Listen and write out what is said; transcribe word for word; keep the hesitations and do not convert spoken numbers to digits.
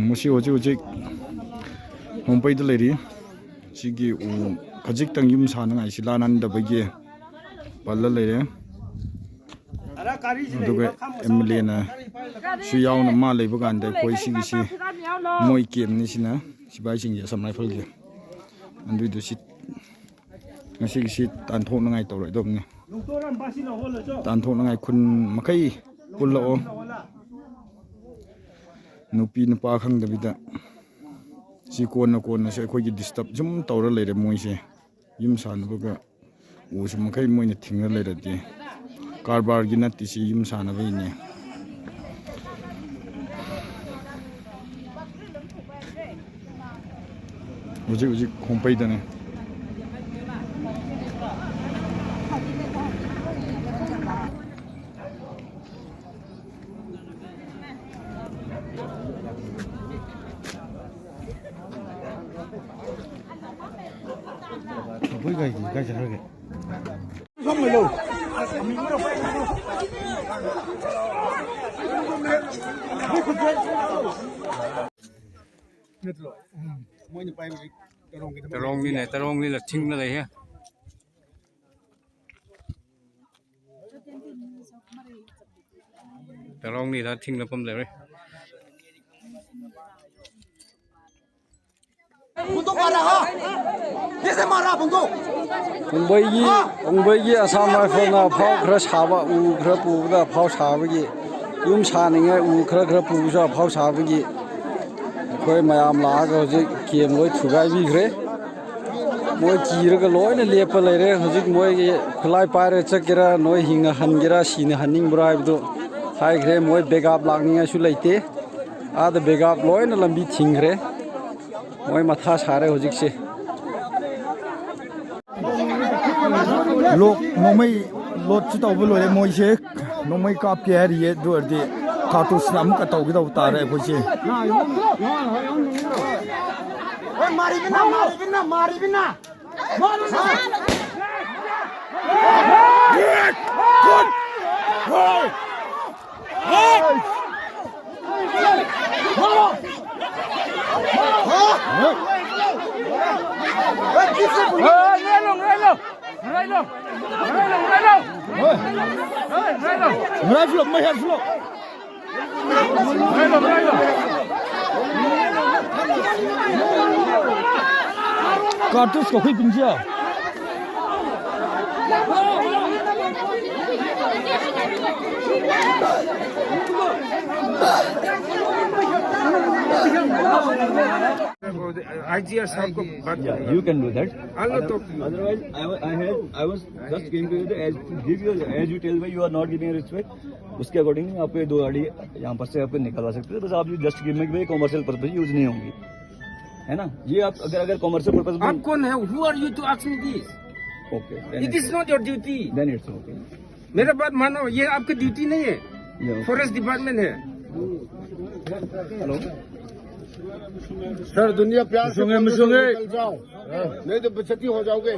ꯃꯁꯤ ꯍꯧꯖꯤꯛ ꯍꯧꯖꯤꯛ ꯍꯣꯝꯄꯩꯗ ꯂꯩꯔꯤ꯫ ꯁꯤꯒꯤ ꯎ ꯈꯖꯤꯛꯇꯪ ꯌꯨꯝ ꯁꯥꯅꯉꯥꯏꯁꯤ ꯂꯥꯟꯍꯟꯗꯕꯒꯤ ꯄꯜꯂ ꯂꯩꯔꯦ꯫ ꯑꯗꯨꯒ ꯑꯦꯝ ꯑꯦꯜ ꯑꯦꯅ ꯁꯨ ꯌꯥꯎꯅ ꯃꯥ ꯂꯩꯕ ꯀꯥꯟꯗ ꯑꯩꯈꯣꯏ ꯁꯤꯒꯤꯁꯤ ꯃꯣꯏ ꯀꯦꯝꯅꯤ ꯁꯤꯅ ꯁꯤꯐꯥꯏꯁꯤꯡꯒꯤ ꯑꯁꯥꯝ ꯔꯥꯏꯐꯜꯒꯤ꯫ ꯑꯗꯨꯏꯗꯨ ꯁꯤ ꯉꯁꯤꯒꯤꯁꯤ ꯇꯥꯟꯊꯣꯛꯅꯉꯥꯏ ꯇꯧꯔꯣꯏꯗꯕꯅꯤ꯫ ꯇꯥꯟꯊꯣꯛꯅꯉꯥꯏ ꯈꯨꯟ ꯃꯈꯩ ꯄꯨꯜꯂꯛꯑꯣ꯫ ꯅꯨꯄꯤ ꯅꯨꯄꯥ ꯈꯪꯗꯕꯤꯗ ꯁꯤ ꯀꯣꯟꯅ ꯀꯣꯟꯅꯁꯨ ꯑꯩꯈꯣꯏꯒꯤ ꯗꯤꯁꯇꯔꯕ ꯁꯨꯝ ꯇꯧꯔ ꯂꯩꯔꯦ ꯃꯣꯏꯁꯦ꯫ ꯌꯨꯝ ꯁꯥꯟꯅꯕꯒ ꯎꯁꯨ ꯃꯈꯩ ꯃꯣꯏꯅ ꯊꯤꯡꯅ ꯂꯩꯔꯗꯤ ꯀꯔꯕꯥꯔꯒꯤ ꯅꯠꯇꯦ, ꯁꯤ ꯌꯨꯝ ꯁꯥꯟꯅꯕꯒꯤꯅꯦ꯫ ꯍꯧꯖꯤꯛ ꯍꯧꯖꯤꯛ ꯈꯣꯡꯄꯩꯗꯅꯦ꯫ ꯑꯩꯈꯣꯏ ꯒꯥꯔꯤꯗꯤ ꯀꯥꯏ ꯆꯠꯈ꯭ꯔꯒꯦ? ꯇꯔꯣꯡꯅꯤꯅꯦ, ꯇꯔꯣꯡꯅꯤꯅ ꯊꯤꯡꯅ ꯂꯩꯍꯦ꯫ ꯇꯔꯣꯡꯅꯤꯗ ꯊꯤꯡꯅꯐꯝ ꯂꯩꯔꯦ꯫ ꯄꯨꯡꯕꯩꯒꯤ, ꯄꯨꯡꯕꯩꯒꯤ ꯑꯁꯥꯝ ꯔꯥꯏꯐꯜꯅ ꯐꯥꯎ ꯈꯔ ꯁꯥꯕ, ꯎ ꯈꯔ ꯄꯨꯕꯗ ꯐꯥꯎ ꯁꯥꯕꯒꯤ, ꯌꯨꯝ ꯁꯥꯅꯤꯡꯉꯥꯏ ꯎ ꯈꯔ ꯈꯔ ꯄꯨꯕꯁꯨ ꯐꯥꯎ ꯁꯥꯕꯒꯤ ꯑꯩꯈꯣꯏ ꯃꯌꯥꯝ ꯂꯥꯛꯑꯒ ꯍꯧꯖꯤꯛ ꯀꯦꯝ ꯂꯣꯏ ꯊꯨꯒꯥꯏꯕꯤꯈ꯭ꯔꯦ꯫ ꯃꯣꯏ ꯀꯤꯔꯒ ꯂꯣꯏꯅ ꯂꯦꯞꯄ ꯂꯩꯔꯦ꯫ ꯍꯧꯖꯤꯛ ꯃꯣꯏꯒꯤ ꯈꯨꯠꯂꯥꯏ ꯄꯥꯏꯔꯒ ꯆꯠꯀꯦꯔꯥ, ꯅꯣꯏ ꯍꯤꯡꯅ ꯍꯟꯒꯦꯔꯥ, ꯁꯤꯅ ꯍꯟꯅꯤꯡꯕ꯭ꯔꯥ ꯍꯥꯏꯕꯗꯨ ꯍꯥꯏꯈ꯭ꯔꯦ꯫ ꯃꯣꯏ ꯕꯦꯒꯥꯞ ꯂꯥꯛꯅꯤꯡꯉꯥꯏꯁꯨ ꯂꯩꯇꯦ꯫ ꯑꯥꯗ ꯕꯦꯒꯥꯞ ꯂꯣꯏꯅ ꯂꯝꯕꯤ ꯊꯤꯡꯈ꯭ꯔꯦ꯫ ꯃꯣꯏ ꯃꯊꯥ ꯁꯥꯔꯦ ꯍꯧꯖꯤꯛꯁꯦ꯫ ꯂꯣꯛ ꯅꯣꯡꯃꯩ ꯂꯣꯠꯁꯨ ꯇꯧꯕ ꯂꯣꯏꯔꯦ ꯃꯣꯏꯁꯦ꯫ ꯅꯣꯡꯃꯩ ꯀꯥꯞꯀꯦ ꯍꯥꯏꯔꯤꯌꯦ꯫ ꯑꯗꯨ ꯑꯣꯏꯔꯗꯤ ꯀꯥꯔꯇꯨꯁꯅ ꯑꯃꯨꯛꯀ ꯇꯧꯒꯗꯧꯕ ꯇꯥꯔꯦ ꯑꯩꯈꯣꯏꯁꯦ꯫ ꯃꯥꯔꯤꯕꯤꯅ, ꯃꯥꯔꯤꯕꯤꯅ, ꯃꯥꯔꯤꯕꯤꯅ꯫ Ngai lo, ngai lo. Ngai lo. Ngai lo, ngai lo. Ngai lo. Ngai lo. Ngai lo. Ngai lo, ngai lo. Cartouche ko khui pin jia. IGR साहब को बात Yeah, you can do that. Other- otherwise, I, wa- I had, I was just came to you as give you as you tell me you are not giving respect. उसके accordingly आप ये दो गाड़ी यहाँ पर से आपको निकलवा सकते थे। बस आप ये just give me, commercial purpose use नहीं होंगी, है ना? ये आप अगर अगर कमर्शियल पर्पस आप कौन है? Who are you to ask me this? Okay, It is not your duty. Then it's okay. मेरा बात मानो, ये आपकी ड्यूटी नहीं है, फॉरेस्ट डिपार्टमेंट है। हेलो। सर, दुनिया प्यार से बोल रही है, निकल जाओ, नहीं तो बेइज्जती हो जाओगे।